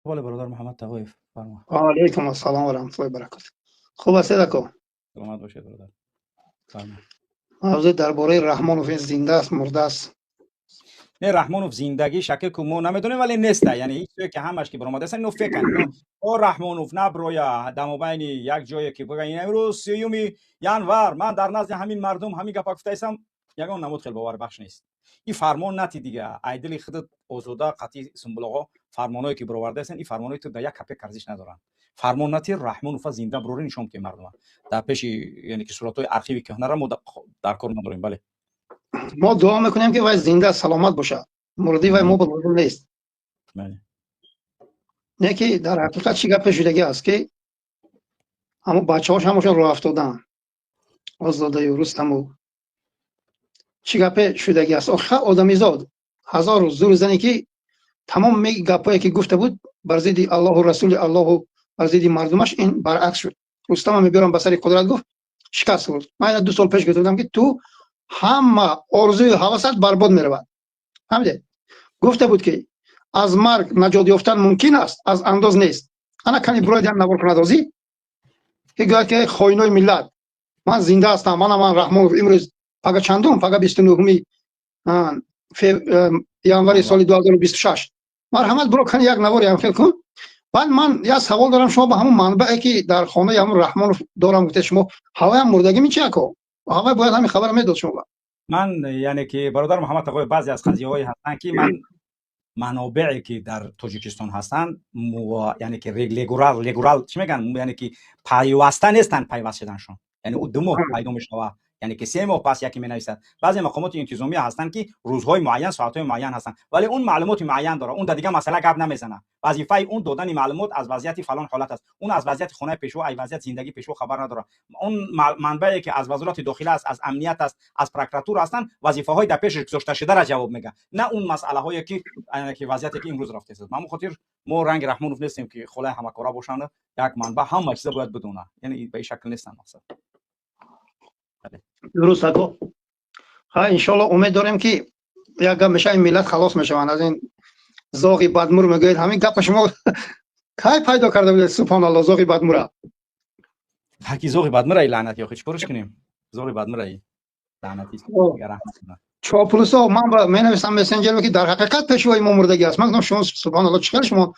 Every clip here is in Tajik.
Бале, бародар Муҳаммад Тағоев, фармо. Алейкум ассалом ва раҳматуллоҳи баракатуҳ. Хуб ҳастед, ако? Саломат бошед, бародар, фармо. Мавзӯъ дар бораи Раҳмонов, ин зинда аст, мурда аст? Не, Раҳмонов зиндагӣ шакл ку мо намедонем, вале неста. Яъне ҳеҷ ҷое ки ҳамаш ки баромадаастан, ино фекан. О, Раҳмонов наброя дамобайни як ҷое ки бигӯян, имрӯз 30-юми январ ман дар назди ҳамин мардум ҳамин гапа гуфтаистам, ягон намуд хел боварбахш нест. Ин фармон нати дига, ай дили худат озода қатъи сумбулоғо фармоное ки баровардаастан, ин фармоное ту дар як капек арзиш надоранд. Фармон нати, Раҳмонова зинда бирори, нишон ки мардума дар пеши, яъне ки суратҳои архиви кӯҳнара мо дар кор надорем, бале. Мо дуо мекунем, ки вай зинда саломат бошад, мурдӣ вай мо ба лозим нест. Не ки дар ҳақиқат чӣ гапе шудагӣ аст, ки ҳамун бачаҳош ҳамашон роҳ афтоданд, Озодаю Рустаму, чӣ гапе шудагӣ аст? Охир одамизод ҳазору зур зане, ки тамоми гапҳое ки гуфта буд бар зидди Аллоҳу расули Аллоҳу бар зидди мардумаш, ин баръакс шуд. Рустама мебиёрам ба сари қудрат, гуфт, шикаст хӯрд. Ман ина 2 сол пеш гуфта будам, ки ту ҳама орзуи ҳавасат барбод меравад. Фаҳмидед? Гуфта буд, ки аз марг наҷот ёфтан мумкин аст, аз андоз нест. Ана кани бурояд, ям навор кунад озӣ, ки гӯяд, ки хоинои миллат, ман зинда ҳастам, мана ман Раҳмонов. Имрӯз пага чандум? Пага 29-уми январи соли 2026. Марҳамат, буро, кани як навор ямхел кун. Баъд ман як савол дорам: шумо ба ҳамун манбае, ки дар хонаи ҳамун Раҳмонов дорам, гуфте, шумо ҳаваям мурдагӣ мичи, ако? Ҳавай бояд ҳамин хабара медод шумо. Ман, яъне ки, бародар Муҳаммад Тағоев, баъзе аз қазияҳое ҳастанд, ки ман манобее ки дар Тоҷикистон ҳастанд, яъне ки регулар чӣ мегӯянд, яъне ки пайваста нестанд, пайваст шуданшон, яъне ӯ 2 моҳ пайдо мешавад, яъне ки 3 моҳ пас яке менависад. Баъзе мақомоти интизомия ҳастанд, ки рӯзҳои муайян, соатҳои муайян ҳастанд, вале он маълумоти муайян дорад, он дар дигар масъала гап намезанад. Вазифаи он додани маълумот аз вазъияти фалон ҳолат аст. Он аз вазъияти хонаи пешво, ай вазъияти зиндагии пешво хабар надорад. Он манбае ки аз вазорати дохила аст, аз амният аст, аз прокуратура ҳастанд, вазифаҳои дар пешаш гузошташударо ҷавоб мегӯяд, на он масъалаҳое ки вазъияте ки имрӯз рафтааст. Ба ҳамон хотир мо ранги Раҳмонов нестем, ки холаи ҳамакора бошанд, як манбаъ ҳама чиза бояд бидонад, яъне ба ин шакл нестанд, мақсад. Дуруст, ако. Ха, иншоалло, умед дорем, ки як гап меша, ин миллат халос мешаванд аз ин зоғи бадмур. Мегӯяд, ҳамин гапа шумо кай пайдо карда будед? Субҳоналло, зоғи бадмура. Ҳаки зоғи бадмураи лаънати, охи чӣ корш кунем? Зоғи бадмураи лаънати. Чоплусо ман менависам мессенҷеро, ки дар ҳақиқат пешвои мо мурдагӣ аст. Ман гуфтам, шумо, субҳоналло, чӣ хел шумо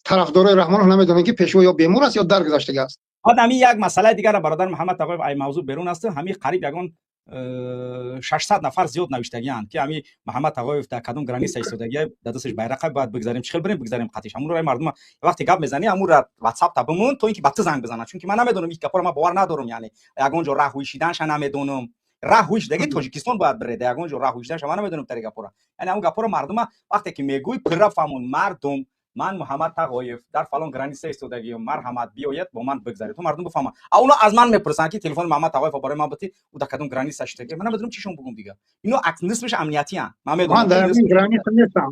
тарафдорои Раҳмонов намедонед, ки пешво ё бемор аст, ё даргузаштагӣ аст? Баъд ҳамин як масъалаи дигара, бародар Муҳаммад Тағоев, ай мавзӯъ берун аст. Ҳамин қариб ягон 600 нафар зиёд навиштагианд, ки ҳамин Муҳаммад Тағоев дар кадом граница истодагия, дар дасташ байрақа, бояд бигзарем, чӣ хел бирем, бигзарем қатиш. Ҳамунро мардума вақте гап мезанӣ, ҳамунра ватсап та бимон, то ин ки ба ту занг бизанад, чунки ман намедонам, ин гапҳоро ман бовар надорам. Яъне ягон ҷо раҳ ҳуйшиданша намедонам. Раҳ ҳуйшидаги Тоҷикистон бояд биреда, ягон ҷо раҳ ҳуйшиданша ман намедонам тари гапҳоро. Яъне ҳамун гапҳоро мардума вақте ки мегӯй, пирра фаҳмон мардум: ман Муҳаммад Тағоев дар фалон граница истодагиам, марҳамат, биёед, бо ман бигзаред, то мардум бифаҳманд. А оно аз ман мепурсанд, ки телефони Муҳаммад Тағоев барои ман бити, ӯ дар кадом граница шидаги. Ман намедонам чишон бугум дига. Ино нисфиш амниятиян, ман медонам. Ман дар ин граница нестам,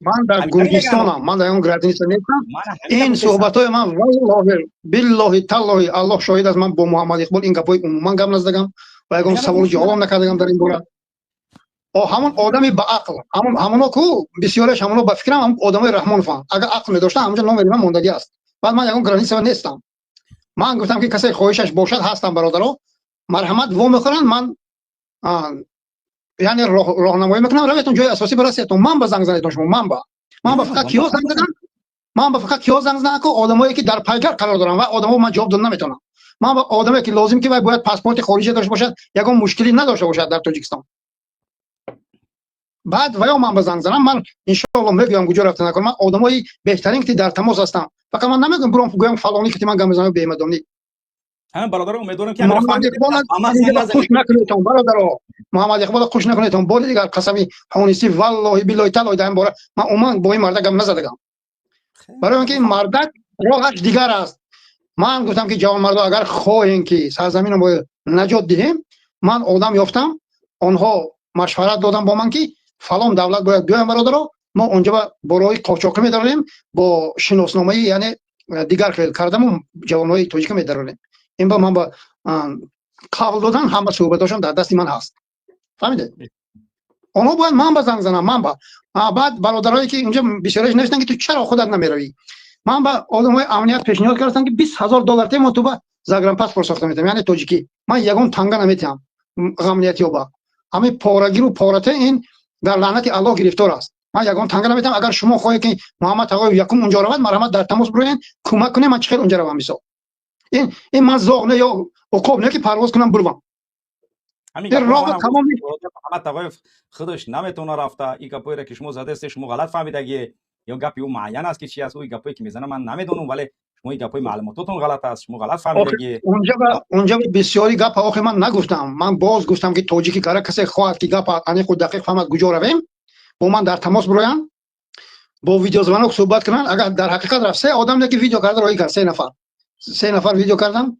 ман дар Гурҷистонам, ман дар он граница нестам. Ин суҳбатҳои ман, валлоҳи, биллоҳи, таллоҳи, Аллоҳ шоҳид аст, ман бо Муҳаммад Иқбол ин гапҳои умуман гап назадагам ва ягон саволу ҷавобам накардагам дар ин бора. Ҳамон одами ба ақл, ҳамоно ку бисёреш, ҳамоно ба фикрам ҳамон одамои Раҳмонованд. Агар ақл медоштан, ҳамонҷо номери ман мондагӣ аст. Баъд ман ягон граница нестам. Ман гуфтам, ки касе хоҳишаш бошад, ҳастам, бародаро, марҳамат, во мехӯранд, ман яъне роҳнамоӣ мекунам, раветон ҷои асосӣ барасетон, ман ба занг занедон шумо. Ман ба фақат киҳо занг задам? Ман ба фақат киҳо занг задам, ку одамое ки дар пайгар қарор дорам ва одамо ман ҷавоб дода наметавонам. Ман ба одаме ки лозим, ки вай бояд паспорти хориҷӣ дошта бошад, ягон мушкилӣ надошта бошад дар Тоҷикистон, баъд ваё ман ба занг занам, ман иншоалло мегӯям куҷо рафта накунам. Ман одамои беҳтарин ки дар тамос ҳастам, фақат ман намегӯям, буром гӯям фалонӣ ки ман гап мезанам бемадонӣ. Ҳамин, бародаро, умедворам, ки хуш накунедтон, бародаро, Муҳаммад Иқбола хуш накунедтон. Бори дигар қасами ҳониси, валлоҳи, биллоҳи, таллоҳи, дар ин бора ман умуман бо ин мардак гап назадагам, барои он ки ин мардак роҳаш дигар аст. Ман гуфтам, ки ҷавонмардо, агар хоҳем, ки сарзаминро бояд наҷот диҳем, ман одам ёфтам, онҳо машварат додам бо ман, ки фалон давлат бояд биёем, бародаро, мо онҷо бо роҳи қочоқӣ медарорем, бо шиносномаи, яъне дигар хел кардаму ҷавонҳои тоҷика медарорем. Ин ба ман ба қавл додан, ҳама суҳбатошон дар дасти ман ҳаст. Фаҳмидед? Онҳо бояд ман ба занг занам, ман ба баъд бародарое ки инҷо бисёреш навиштанд, ки ту чаро худат намеравӣ. Ман ба одамои амният пешниҳод кардам, ки 20 000 доллар темо, ту ба загранпаспорт сохта метавам, яъне тоҷикӣ. Ман ягон танга наметиҳам амниятиёба. Ҳамин порагиру порате ин дар лаънати Аллоҳ гирифтор аст. Ман ягон танга наметиҳам. Агар шумо хоҳед, ки Муҳаммад Тағоев якум унҷо равад, марҳамат, дар тамос бироен, кӯмак кунем, ман чӣ хел унҷа равам. Мисол, ин ман зоғ не ё уқоб не, ки парвоз кунам, бурвам. Муҳаммад Тағоев худаш наметавона рафта. Ин гапҳоеро, ки шумо задастед, шумо ғалат фаҳмидагие ё гапи ӯ муайян аст, ки чи аст? Ӯ гапҳое ки мезана, ман намедонам, вале шумо ин гапҳои маълумототон ғалат аст, шумо ғалат фаҳмидагие. Унҷа бисёри гапа охи ман нагуфтам. Ман боз гуфтам, ки тоҷики кара касе хоҳад, ки гапа аниқу дақиқ фаҳмад, куҷо равем, бо ман дар тамос бироянд, бо видеозвонок суҳбат кунанд. Агар дар ҳақиқат рафт, се одам ки видео карда роҳӣ кард, се нафар, се нафар видео кардам,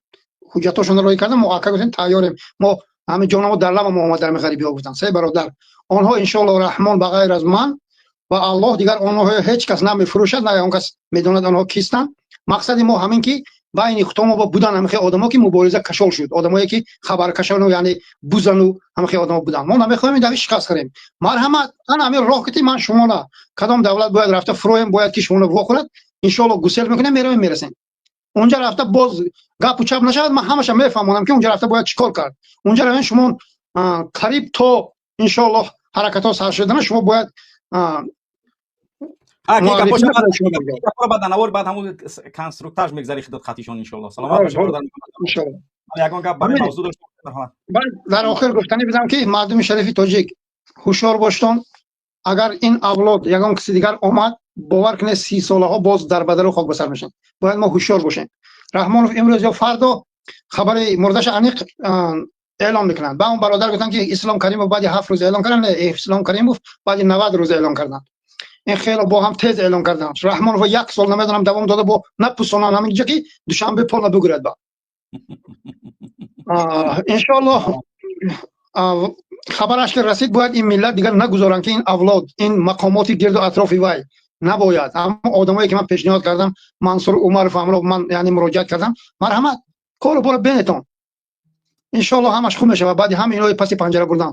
ҳуҷҷатҳошонро роҳӣ кардам. Мо ака гуфтем, тайёрем, мо ҳамин ҷонамо дар лаба мо омад, дар ғарибиҳо гуфтанд се бародар. Онҳо, иншоалло раҳмон, ба ғайр аз ман ва Аллоҳ дигар онҳо ҳеҷ кас намефурӯшад, на он кас медонад онҳо кистанд. Мақсади мо ҳамин, ки байни худомо будан ҳамихе одамо, ки мубориза кашол шуд, одамое ки хабаркашону, яъне бузану ҳамихе одамо буданд. Мо намехоҳем ин шикаст хӯрем. Марҳамат, ана ҳамин роҳ кити ман шумона кадом давлат бояд рафта фуроем, бояд ки шумоно вохӯрад, иншоалло гусел мекунем, меравем, мерасем. Унҷа рафта боз гапу чап нашавад, ман ҳамаша мефаҳмонам, ки унҷа рафта бояд чӣ кор кард. Унҷа равем, шумо қариб то, иншоаллоҳ, ҳаракатҳо сар шудана шумо бояд Баъд навор, баъд ҳамун конструктаж мегзари хидат хатишон, иншоалло. Саломат бошед. Ягон гап барои мавзӯъ дошт? Дар охир гуфтанӣ бидам, ки мардуми шарифи тоҷик, ҳушёр боштон. Агар ин авлод ягон киси дигар омад, бовар кунед, 30 солаҳо боз дар бадару хок ба сар мешавем. Бояд мо ҳушёр бошем. Раҳмонов имрӯз ё фардо хабари мурдаша аниқ эълон мекунанд. Ба он бародар гуфтанд, ки Ислом Каримов баъди 7 рӯз эълон карданд. Ислом Каримов баъди 90 рӯз эълон карданд. Ин хело бо ҳам тез эълон карданд. Раҳмонов як сол намедонам давом дода, бо напусонанд ҳамин ҷо, ки Душанбе полна бигӯрад. Ба иншоаллоҳ, хабараш ки расид, бояд ин миллат дигар нагузоранд, ки ин авлод, ин мақомоти гирду атрофи вай набояд. Ҳама одамое, ки ман пешниҳод кардам, Мансур Умаров ҳамро ман, яъне, муроҷиат кардам, марҳамат, кору бора бенетон, иншоаллоҳ ҳамаш хуб мешавад. Баъди ҳам инои паси панҷара бурдан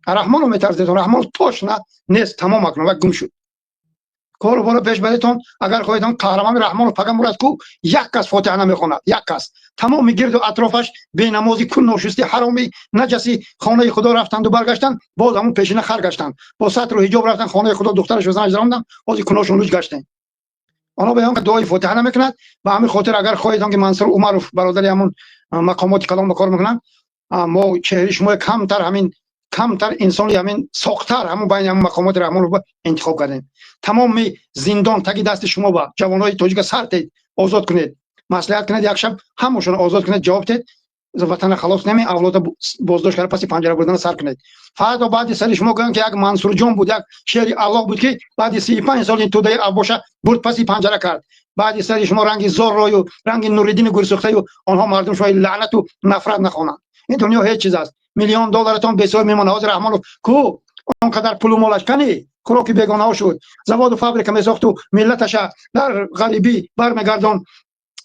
Раҳмонов метарсидетон. Раҳмонов точно нест, тамом, акнун ва гум шуд. Кору бора пеш баретон. Агар хоҳедон қаҳрамони Раҳмонов пага мурад ку, як кас фотиҳа намехонад, як кас. Тамоми гирду атрофаш бенамози ку, ношусти, ҳароми, наҷаси. Хонаи Худо рафтанду баргаштанд, боз ҳамун пешина хар гаштанд. Бо сатру ҳиҷоб рафтан хонаи Худо, духтараш занаш даромдан, бози куношон луҷ гаштем. Онҳо беён дуои фотиҳа намекунад. Ба ҳамин хотир, агар хоҳедон, ки Мансур Умаров, бародари ҳамун мақомоти калон ба кор мекунанд, мо чеҳраи шумо камтар, ҳамин камтар инсони ҳамин сохтар, ҳамун байни ҳамун мақомоти Раҳмонов интихоб кардем. Тамоми зиндон таги дасти шумо ба ҷавонҳои тоҷика сар тед, озод кунед, маслиҳат кунед, як шаб ҳамашонро озод кунед, ҷавоб тед. Ватана халос нами авлода боздошт карда, паси панҷара бурдана сар кунед. Фардо баъди сари шумо гӯянд, ки як Мансурҷон буд, як шери Аллоҳ буд, ки баъди 35 сол ин тӯдаи авбоша бурд, паси панҷара кард. Баъди сари шумо ранги Зоррою ранги Нуриддини гурсӯхтаю онҳо мардум шумои лаънату нафрат нахонанд. Ин дунё ҳеҷ чиз аст, миллион долларатон бесоҳиб мемонад. Ҳозир Раҳмонов ку, он қадар пулу молаш кани? Хӯроки бегонаҳо шуд. Заводу фабрика месохту миллаташа дар ғарибӣ бармегардон.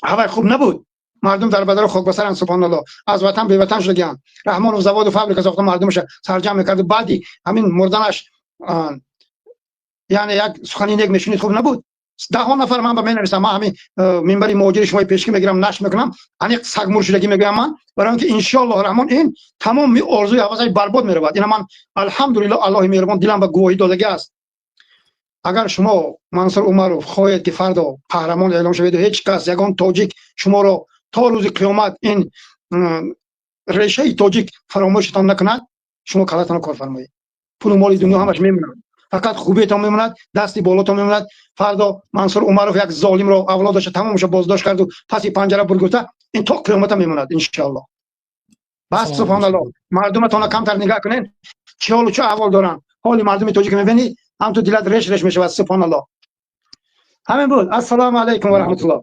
Ҳавай хуб набуд, мардум дар бадару хокбасаранд, субҳоналло, аз ватан беватан шудагианд. Раҳмонов заводу фабрика сохта, мардумаша сарҷамъ мекарду баъди ҳамин мурданаш, яъне, як сухани нек мешунид, хуб набуд. Даҳҳо нафар ман ба менависам. Ман ҳамин минбари муҳоҷири шумои пешкӣ мегирам, нашр мекунам, аниқ сагмур шудагӣ мегӯям ман, барои он ки иншоаллоҳ раҳмон ин тамоми орзуи ҳавасаш барбод меравад. Ина ман, алҳамдулилло, Аллоҳи меҳрубон дилам ба гувоҳӣ додагӣ аст. Агар шумо, Мансур Умаров, хоҳед, ки фардо қаҳрамон эълон шаведу ҳеҷ кас, ягон тоҷик шуморо то рӯзи қиёмат ин решаи тоҷик фаромӯшатон накунад, шумо калатонро кор фармоед. Пулу моли дунё ҳамаш мемонад, фақат хубиятон мемонад, дасти болотон мемонад. Фардо Мансур Умаров як золимро, авлодаша тамомаша боздошт карду паси панҷара бурд гуфта, ин то қиёмата мемонад, иншоалло. Бас, субҳоналло, мардуматонро камтар нигаҳ кунед, чӣ ҳолу чӣ аҳвол доранд. Ҳоли мардуми тоҷик мебинӣ, ҳам ту дилат реш реш мешавад, субҳоналло. Ҳамин буд. Ассалому алайкум ва раҳматуллоҳ.